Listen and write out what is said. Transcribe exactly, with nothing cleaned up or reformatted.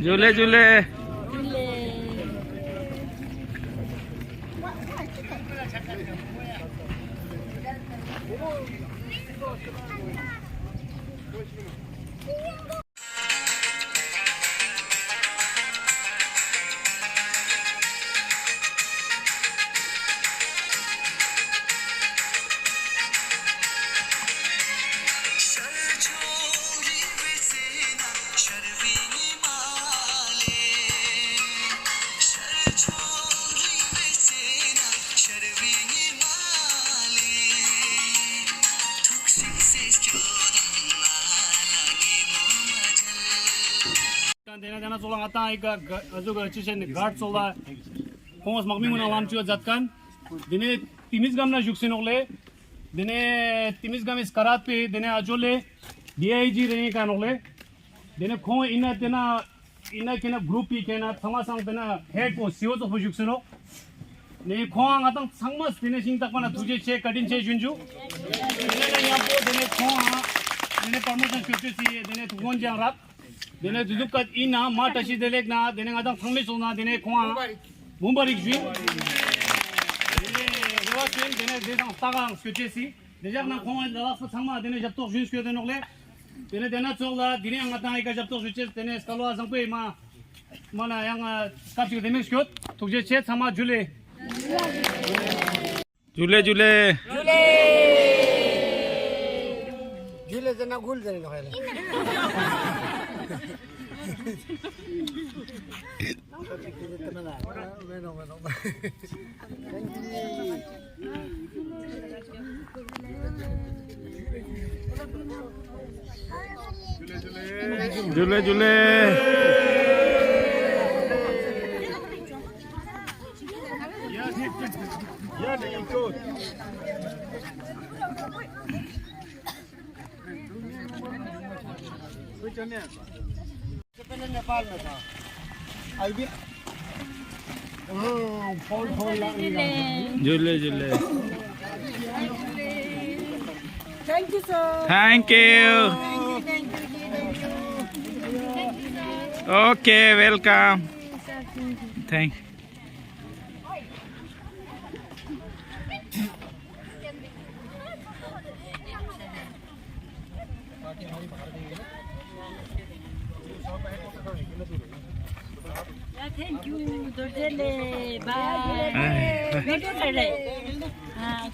ཇུ་ལེ་ཇུ་ལེ། ཏེ་ནེ་ཏེ་ནེ་ཙོགས་ལ་ང་ཏང་ཨི་ཀ་ཨ་ཟུག་ག་ཅི་ཤེས་ནི་གཱརྚ་ཙོགས་ལ་ཁོང་དམག་མི་གུན་ལ་ལམ་ཅུག་ཛད་ཁན། ཏེ་ནེ་ཏི་མིས་གམ་ན་ཞུགས་སེ་ནོག་ལེ། ཏེ་ནེ་ཏི་མིས་གམ་མི་སྐ་རད་པེ་ཏེ་ནེ་ཨ་ཇོ་ལེ་ཌི་ཨའི་ཇི་རེ་ནི་ཀ་ནོག་ལེ། ཏེ་ནེ་ཁོང་ཨིན་ན་ཏེ་ནེ་ཨིན་ན་ཁེ་ན་གུ་རུབ་པི་ཁེ་ན་ཚང་མ་སང་ཏེ་ནེ་ཧེཌ་པོ་སི་ཨོ་ཙོགས་པོ་ཞུགས་སེ་ནོག། ནེ་ཁོང་ང་ཏང་ཚང་མ་ཏེ་ནེ་ཤིང་ཏག་པ་ན་ཐུགས་རྗེ་ཆེ་བཀའ་དྲིན་ཆེ་ཞུ་ཨིན་ཇུ། ཏེ་ནེ་ཉམ་པོ་ཏེ་ནེ་ཁོང་ཏེ་ནེ་པར་མོ་ཤན་ཅོ་ཅེས་སི་ཏེ་ནེ་ཐུགས་སྨོན་ཅང་རག། ཏེ་ནེ་དུ་དུག་ཀ་ཨིན་ན་མ་བཀྲ་ཤིས་བདེ་ལེགས་ན་ཏེ་ནེ་ང་ཏང་ཚང་མའི་སོ་ན་ཏེ་ནེ་ཁོང་ང་མུ་བ་རིག་ཞུ་ཨིན། ཏེ་ནེ་རེ་བ་ཅོ་ཨིན་ཏེ་ནེ་ཏེ་སང་ཏག་ཀ་ཅོ་ཅེས་སི་ཏེ་ཞག་ན་ཁོང་ང་ལ་ལགས་སོ་ཚང་མ་ཏེ་ནེ་ཞབས་ཏོག་ཞུ་ཨིན་སྐྱོད་དེ་ནོག་ལེ། ཏེ་ནེ་ཏེ་ནེ་ཙོགས་ལ་ཏེ་ནེ་ང་ཏང་ཨི་ཀ་ཞབས་ཏོག་ཞུ་ཅེས་ཏེ་ནེ་སྐལ་བ་བཟང་པོའི་མ་མ་ན་ཡང་སྐབས་ཅིག་རེ་མིག་སྐྱོད། ཐུགས་རྗེ་ཆེ་ཚང་མ་ཇུ་ལེ། ཇུ་ལེ་ཇུ་ལེ། ཇུ་ལེ་ཟེར་ན་གུལ་ཟེར་ནོག་ཧེ་ལེ། ཇུ་ལེ་ཇུ་ལེ། पहले नेपाल में था। अभी हाँ, फोन, फोन ला-, ला-, झूले, झूले। Thank you, sir. Thank you. Thank you, thank you, thank you. Okay, welcome. Thank you. या, thank you, दोर्जेले, bye। Bye। Bye।